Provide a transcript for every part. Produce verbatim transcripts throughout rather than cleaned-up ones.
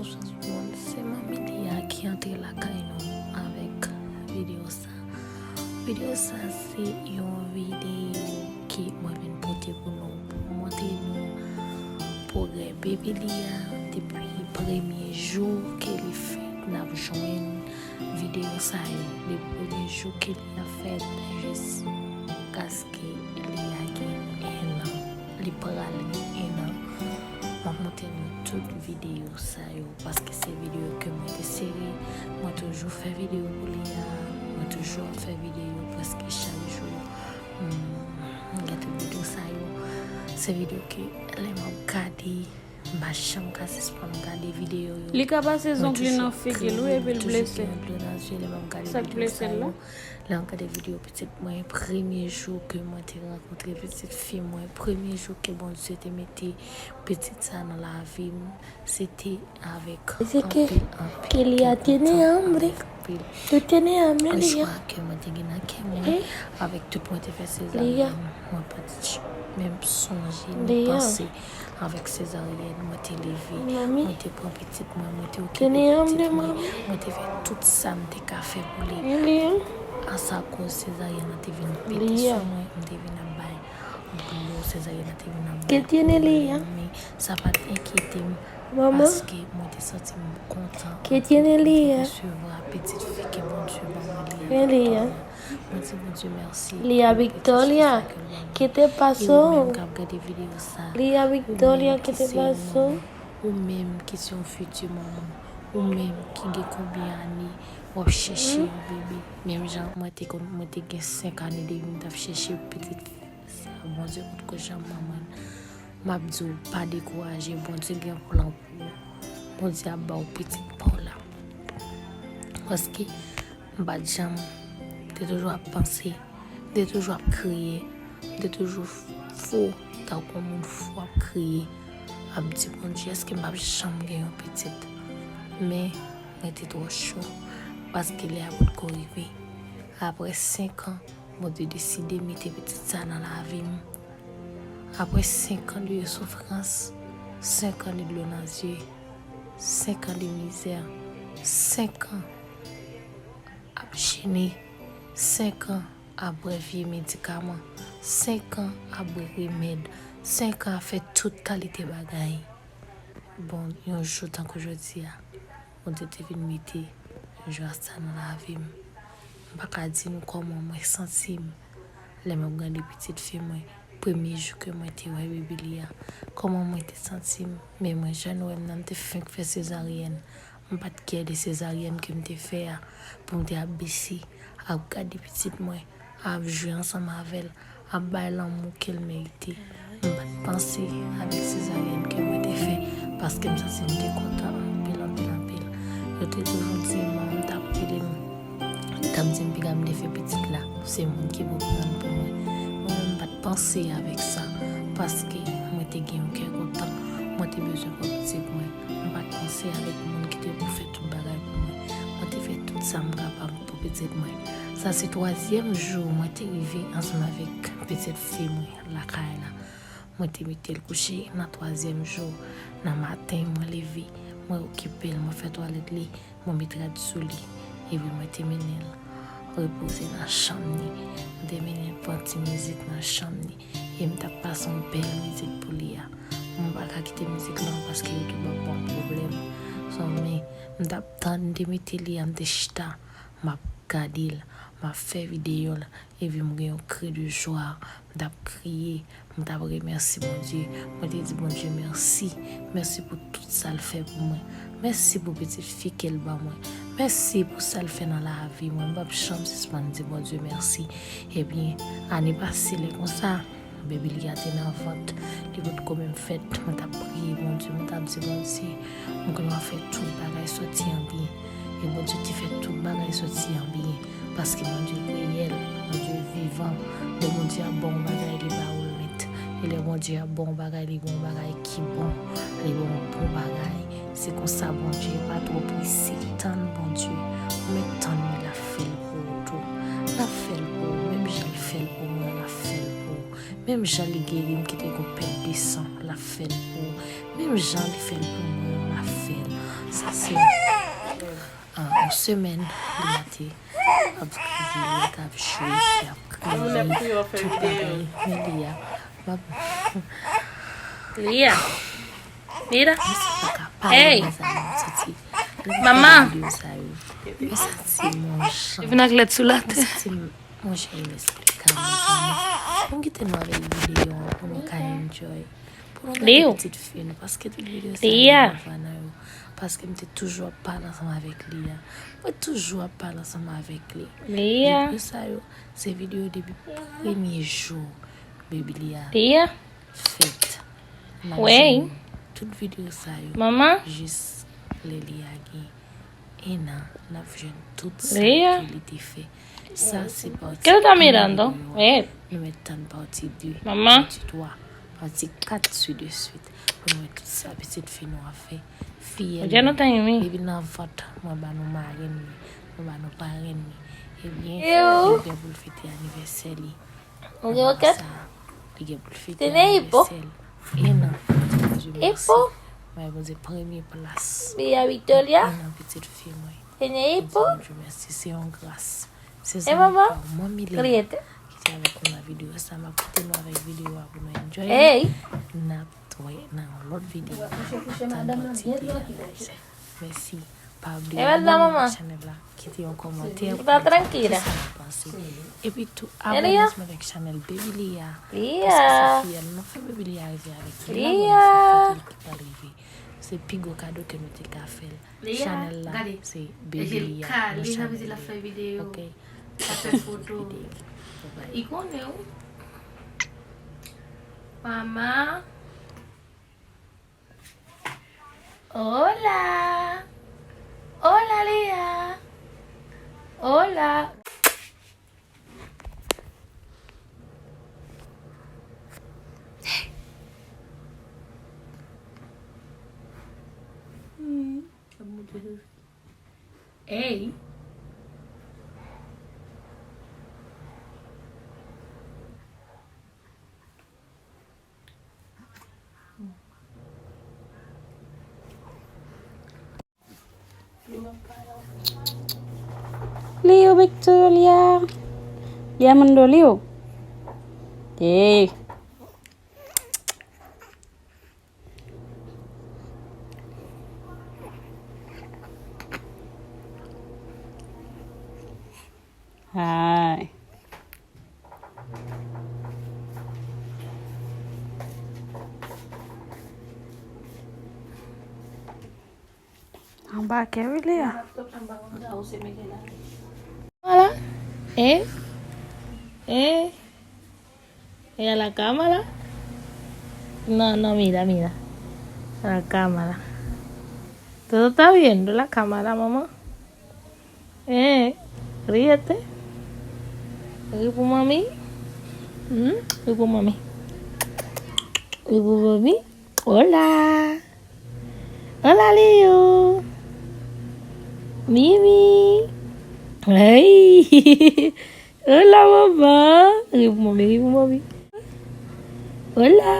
Chans pou moun, se manmi Lia ki antre lakay nou avèk videyo sa. Videyo sa se yon videyo ke mwen vin pote pou nou, pou montre nou pwogrè Baby Lia depi premye jou ke li fèt. N ap jwenn videyo sa yo, depi premye jou ke li ap fèt jiskaske Lia gen enn an. Li pral gen enn an. M ap montre nou tout videyo sa yo, paske se videyo ke mwen te sere. Mwen toujou fè videyo pou Lia. Mwen toujou ap fè videyo prèske chak jou. Hmm, m gade videyo sa yo. Se videyo ke lè m ap gade, m pa janm ka sispann gade videyo yo. Li ka pase zonk li nan figi l wi, epi l blese. Sa k blese l la? Lè m gade videyo pitit mwen, premye jou ke mwen te rankontre pitit fi mwen, premye jou ke Bondye te mete pitit sa nan lavi m, se te avèk anpil, anpil kè kontan, avèk anpil jwa ke mwen te gen nan kè mwen, avèk tout mwen te fè sezaryèn, mwen pa t menm sonje ni panse avèk sezaryèn, mwen te leve, mwen te pran pitit mwen, mwen te okipe pitit mwen, mwen te fè tout sa m te ka fè pou li. Sa koz sezaryèn nan te vin pete sou mwen, m te vin ap bay dlo, sezaryèn nan te vin ap bay dlo, men sa pa t enkyete m, paske mwen te santi m kontan anpil, mwen te resevwa pitit fi ke Bondye ban mwen, Lia Victoria. Mwen di Bondye mèsi pou pitit fi sa ke l ban mwen. E ou menm k ap gade videyo sa, ou menm ki se yon manman, ou menm ki se yon fiti manman, ou menm ki gen konbyen ane w ap chèche yon bebe. Menm jan mwen te konn, mwen te gen senk ane depi m t ap chèche pitit sa, Bondye potko janm ban mwen l. M ap di w, pa dekouraje, Bondye gen plan pou ou. Bondye ap ba w pitit pa w la. Paske m pa t janm, m te toujou ap panse, m te toujou ap kriye, m te toujou fou, tankou yon moun fou ap kriye, ap di, Bondye, èske m p ap janm gen yon pitit? Men, mwen te twò cho, paske lè a potko rive. Apre senk an, Bondye deside mete pitit sa nan lavi m. Apre senk an de soufrans, senk an de dlo nan zye, senk an de mizè, senk an ap jene, senk an ap bwè vye medikaman, senk an ap bwè remèd, senk an ap fè tout kalite bagay. Bon, yon jou tankou jodi a, Bondye te vin mete jwa sa nan lavi m. M pa ka di nou kòman mwen santi m lè m ap gade pitit fi mwen, premye jou ke mwen te wè Baby Lia, kòman mwen te santi m. Men mwen, jan nou wè m nan, m te fenk fè sezaryèn. M pa t kyè de sezaryèn ke m te fè a, pou m te ap bese, ap gade pitit mwen, ap jwe ansanm avè l, ap bay lanmou ke l merite. M pa t panse avèk sezaryèn ke mwen te fè, paske m santi m te kontan anpil, anpil, anpil. Yo te toujou di m, manman m t ap pile m, t ap di m piga m te fè pitit la, se moun ki pou pran l pou mwen. Mwen menm, m pa t panse avèk sa, paske mwen te gen yon kè kontan, mwen te bezwen pran pitit mwen. M pa t panse avèk moun ki te pou fè tout bagay pou mwen. Mwen te fè tout sa m kapab pou pitit mwen. Sa se twazyèm jou mwen te rive ansanm avèk pitit fi mwen lakay la. Mwen te mete l kouche nan twazyèm jou. Nan maten, mwen leve, mwen okipe l, mwen fè twalèt li, mwen met rad sou li. Epi mwen te mennen l repoze nan chanm ni. Mwen te mennen l pran ti mizik nan chanm ni. E m t ap pase yon bèl mizik pou li a. Mwen pa ka kite mizik lan paske YouTube ap ban m pwoblèm. Zanmi, m t ap tann, m te mete li a, m te chita, m ap gade l, m ap fè videyo l, epi m gen yon kri de jwa, m t ap kriye, m t ap remèsye Bondye. Mwen te di Bondye mèsi, mèsi pou tout sa l fè pou mwen. Mèsi pou pitit fi ke l ban mwen. Mèsi pou sa l fè nan lavi mwen. M p ap janm sispann di Bondye mèsi. Ebyen, ane pase lè konsa, Baby Lia te nan vant, li potko menm fèt, mwen t ap priye Bondye, mwen t ap di Bondye, m konnen w ap fè tout bagay soti an byen. E Bondye te fè tout bagay soti an byen, paske Bondye reyèl, Bondye vivan. Lè Bondye ap ba w yon bagay, li ba ou l nèt. E lè Bondye ap ba w yon bagay, li ba w yon bagay ki bon, li ba w yon bon bagay. Se konsa Bondye pa twò prese, tann Bondye. Ou mèt tann li, l ap fè l pou ou tou. L ap fè l pou ou, menm jan l fè l pou mwen, l ap fè l pou ou. Menm jan li geri m ki te gon pèt de san, l ap fè l pou ou. Menm jan li fè l pou mwen an, l ap fè l. Se, ah, yon semèn, Lia te ap kriye, Lia t ap jwe, Lia ap kriye, tout bagay. Men Lia, m ap Lia. Mira. Mwen santi pa ka pale, hey, mezanmi, m santi, lè m gade videyo sa yo, mwen santi m yon jan. Vin ak lèt sou latè. Mwen santi m yon jan inesplikan, mezanmi. Ann kite nou avèk videyo an pou nou ka enjoy. Pou nou gade pitit fi nou, paske tout videyo sa yo, Lia, mwen wè nan yo. Paske m te toujou ap pale ansanm avèk Lia. Mwen toujou ap pale ansanm avèk li. Lia. Videyo sa yo, se videyo depi premye jou Baby Lia. Lia. Fèt. N ap jwenn tout videyo sa yo, manman, jis lè Lia gen en an, n ap jwenn tout sa ke li te fè. Sa se pati premye videyo. Nou mèt tann pati de, manman, pati twa, pati kat, si de swit, pou nou wè tout sa pitit fi nou ap fè. Fiyèl nou, depi nan vant, mwen ba nou marenn li, mwen ba nou parenn li. Ebyen, li gen pou l fete anivèsè li. Ou gen okèt? Li gen pou l fete anivèsè l. En an. Bondye mèsi. Mwen Bondye premye plas. Bia Victoria? En an pitit fi mwen. Bondye mèsi, se yon gras. Se zanmi pa w, Manmi Lena, ki te avèk nou nan videyo sa. M ap kite nou avèk videyo a pou nou enjoy. N ap wè nan yon lòt videyo. Tann pati de a. Mèsi. Pa bliye abòne avèk chanèl la, kite yon kòmantè pou nou di kisa nou panse. Epi tou, abòne ansanm avèk chanèl Baby Lia. Paske se fiyèl nou, fè Baby Lia rive avèk nou. Abòne, fè fèt li ki pral rive. Se pi gwo kado ke nou te ka fè l. Chanèl la, se Baby Lia nan chanèl li. Ok. Sa fè foto. Bye bye. Li konnen wi. Mama. Hola. Hola, Lia. Hola. Hmm, ap monte sou. Hey. Leo Victoria. Lia mando Leo. Hey. Ay. Anbake wi, Lia. Voilà. Eh? Eh? Ella, la cámara. No, no, mira, mira. La cámara. Todo está viendo la cámara, mamá. Eh, ríete. Ri pou mami. Hmm? Ri pou mami. Ri pou mami. Hola. Hola, Leo. Mimi. Hey. Hola, maman. Ri pou mami, ri pou mami. Hola.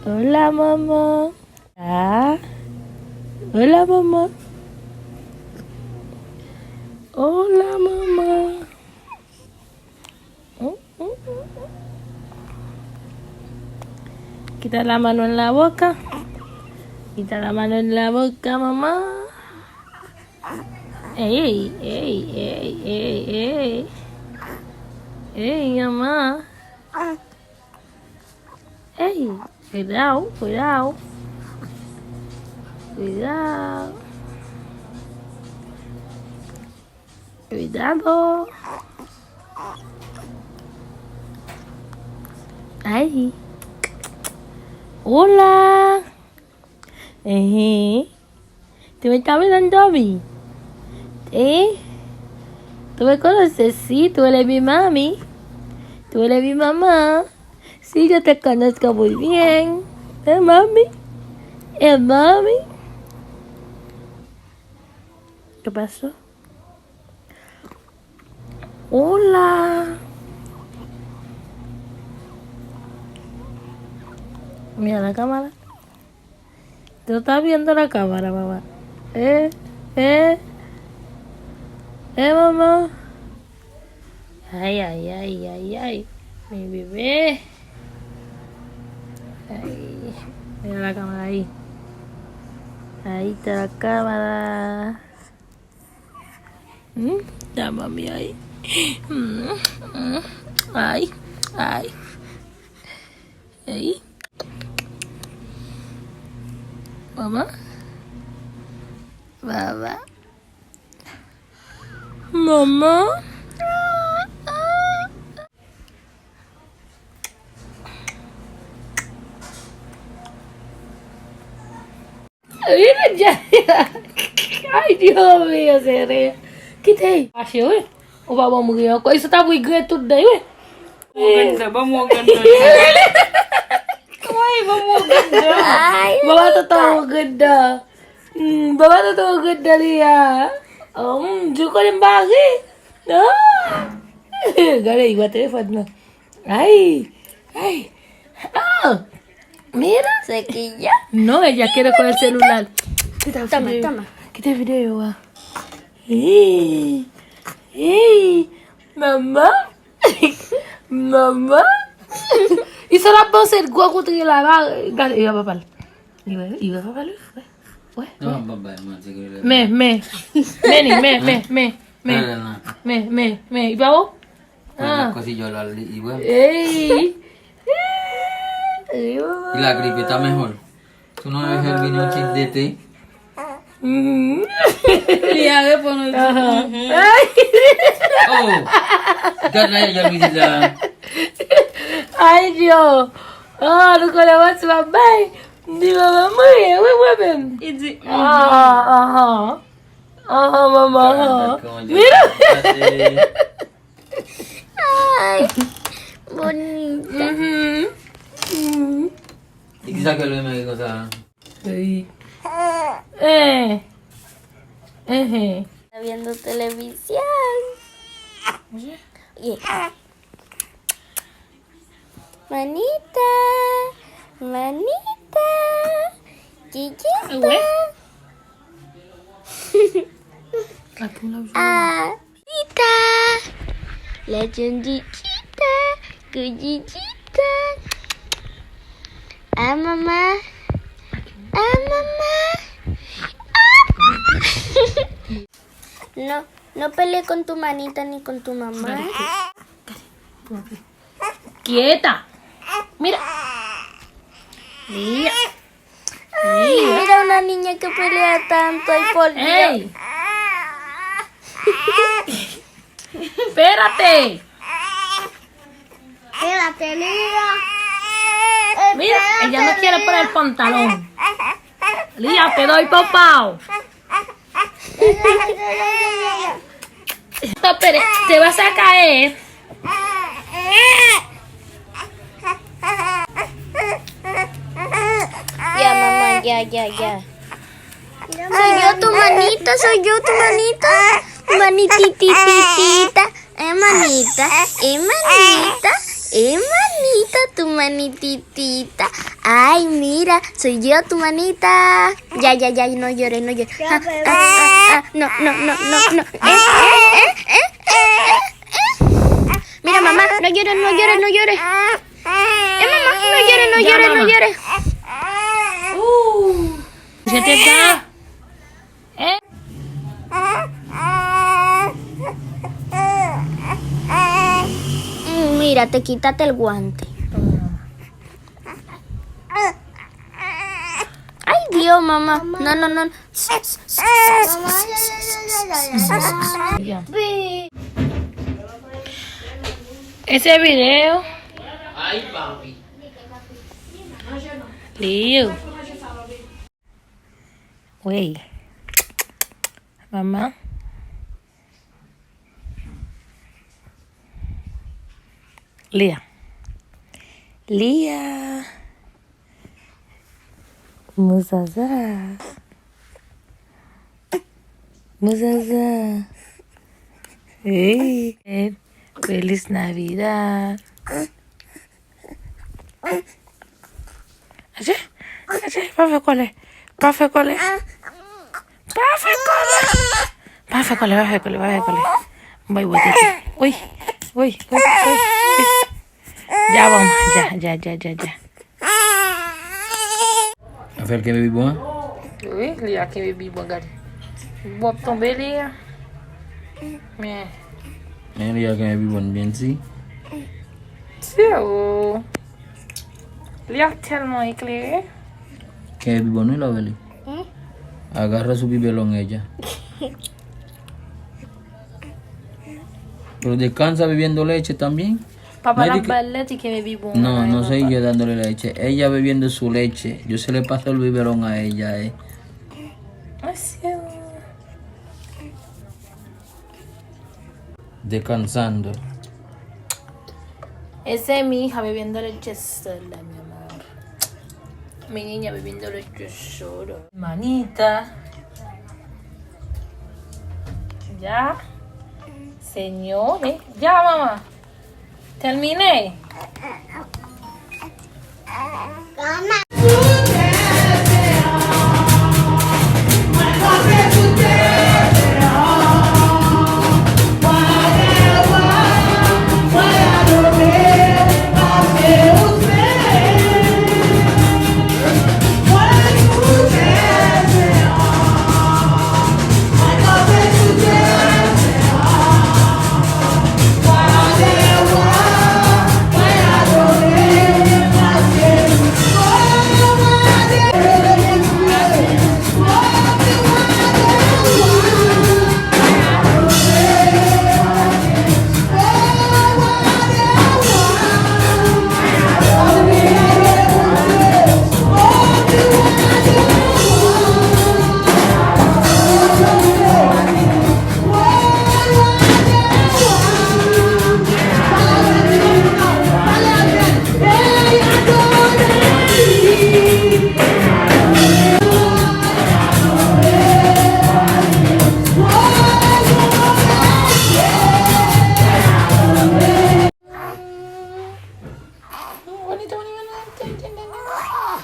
Hola, maman. Ah. Hola, maman. Hola, maman. Quita la mano en la boca. Quita la mano en la boca, mamá. Ey, ey, ey, ey, ey. Ey, mamá. Ey, cuidado, cuidado. Cuidado. Cuidado. Ay. Hola. Ehe. Tú me estás mirando a mí. Eh? Tú me conoces, sí, tú eres mi mami. Tú eres mi mamá. Sí, yo te conozco muy bien. Eh, mami. Eh, mami. ¿Qué pasó? Hola. Mira la cámara. Tú estás viendo la cámara, mamá. Eh, eh. Eh, manman. Ay, ay, ay, ay, ay. Men bebe. Ay. Mira la cámara ahí. Ahí está la cámara. Hmm, la mami ahí. Hmm, hmm. Ay, ay. Ay. Manman. Baba. Manman. Ay, Dios mío, serio. Kite. Mache, wi. Ou pa ban m ri ankò. Isa t ap ri grenn tout dan, wi. Ban m ri grenn dan, ban m ri grenn dan. Wi, ban m ri grenn dan. Baba tonton ri grenn dan. Hmm, baba tonton ri grenn dan li a. Oh, hmm, Djou konnen m pa ri. Ah. Gade, li pran telefòn nan. Ay, ay. Ah, mira. Se ki ya? No, ella quiere con el celular. Toma, toma. Kite videyo a. Hey, hey, manman. Manman. Isa la panse gwo kote la, la, gade, yo papa l. Yo, yo papa l, wi. Wè, wè. Non, papa, manti, gade. Men, men. Men, men, men, men, men. Men, men, men. I pa ou? Ah. Kòsi djòl al li, i wè. Ey. Ey, manman. Il a gripe, ta mejor. Tú no eres el vino chip de té? Mhm. Li a reponn ou di, mhm. Oh! Gad la, jan li di la. Ay, Dyo. Ah, nou konnen manti w ap bay. M di manman mwen, wi, mwen menm. Li di, mhm. Ah, ah, ah. Ah, manman, ah. Mira. Ay, bonita. Mhm. Mhm. E kisa ke l renmen ri konsa? Ey. Eh. Eh, eh. Está viendo televisión. Oye. Yeah. Manita, manita, chiquita. Ué. Ah, Tita, la chondichita, cuchichita. Ah, mamá, ah, mamá. Ah. No, no pelees con tu manita ni con tu mamá. Quieta. Mira. Mira. Ay, mira una niña que pelea tanto, ay, por Dios. Ey. Espérate. Espérate, mira. Mira, ella no quiere poner el pantalón. Lía, te doy popao. Te vas a caer. Ya, mamá, ya, ya, ya. Soy yo tu manita, soy yo tu manita. Manitititita. Eh, manita, eh, manita, eh, manita, tu manititita. Ay, mira, soy yo tu manita. Ya, ya, ya, no llores, no llores. Ah, ah, ah, ah, no, no, no, no, no. Eh, eh, eh, eh, eh, eh, eh. Mira, mamá, no llores, no llores, no llores. Eh, mamá, no llores, no llores, no llores. Uh, je te da. Eh? Mm, mira, te quitaste el guante. Ay, Dios, mamá. No, no, no. Ya. Ese video. Leo. Wey. Mama. Lia. Lia. Muzaza. Muzaza. Hey. Feliz Navidad. Aje, aje, pa fè kòlè. Pa fè kòlè. Pa fè kòlè. Pa fè kòlè, pa fè kòlè, pa fè kòlè. Bay bò tete. Wi, wi, wi, wi, wi. Dja, manman, dja, dja, dja, dja, dja. Afè l kenbe bibwon an? Wi, li a kenbe bibwon, gade. Bibwon ap tonbe, li a. Men. Men li a kenbe bibwon byen ti. Ti o. Li a tèlman eklere. Kenbe bibwon wi, lè w wè li. Hmm? Agarra su bibelón ella. Pero descansa bebiendo leche también. Papá la balla ti kenbe bibwon. No, no seguía dándole leche. Ella bebiendo su leche. Yo se le paso el biberón a ella, eh. Así. Descansando. Ese es mi hija bebiendo leche sola, mi amor. Mi niña bebiendo leche sola. Manita. Ya. Señores. Ya, mamá. Terminé.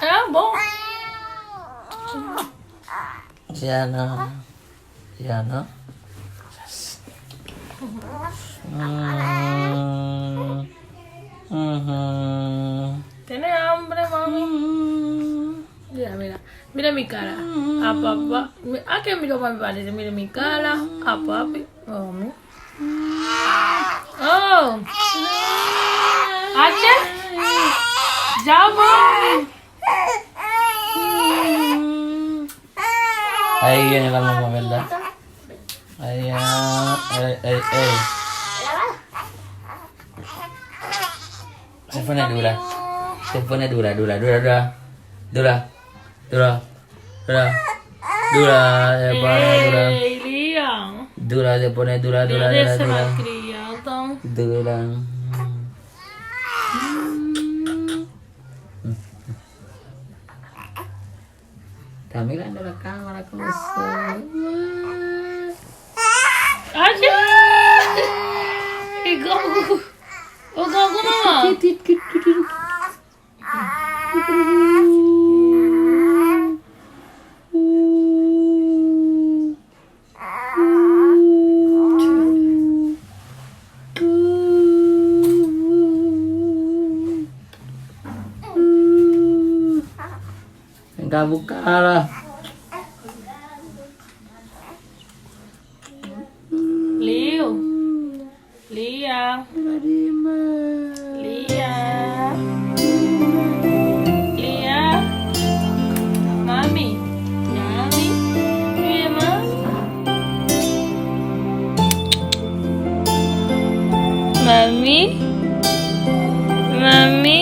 Ah bon? Diana. Diana. Mm. Mhm. Tiene hambre, mami. Mm. Mira, mira. Mira mi cara. A papá. Mi- ¿A qué miro mami parece? Mira mi cara. A papi. Oh, mi- Oh. ¿A qué? Ya, mami. Ahí viene la mamá, ¿verdad? Ahí, ah, ey, ey, ey. Se pone dura. Se pone dura, dura, dura, dura. Dura, dura, dura. Dura, se pone dura. Ey, Liam. Dura, se pone dura, dura, dura, dura. Mira ese malcriado. Dura. Mm. Está mirando la cámara como soy. Ay, qué grande. Qué grande, mamá. Venga, búscala. Leo. Lia. Lia. Lia. Mami. Mami. Lia, mami. Mami. Mami.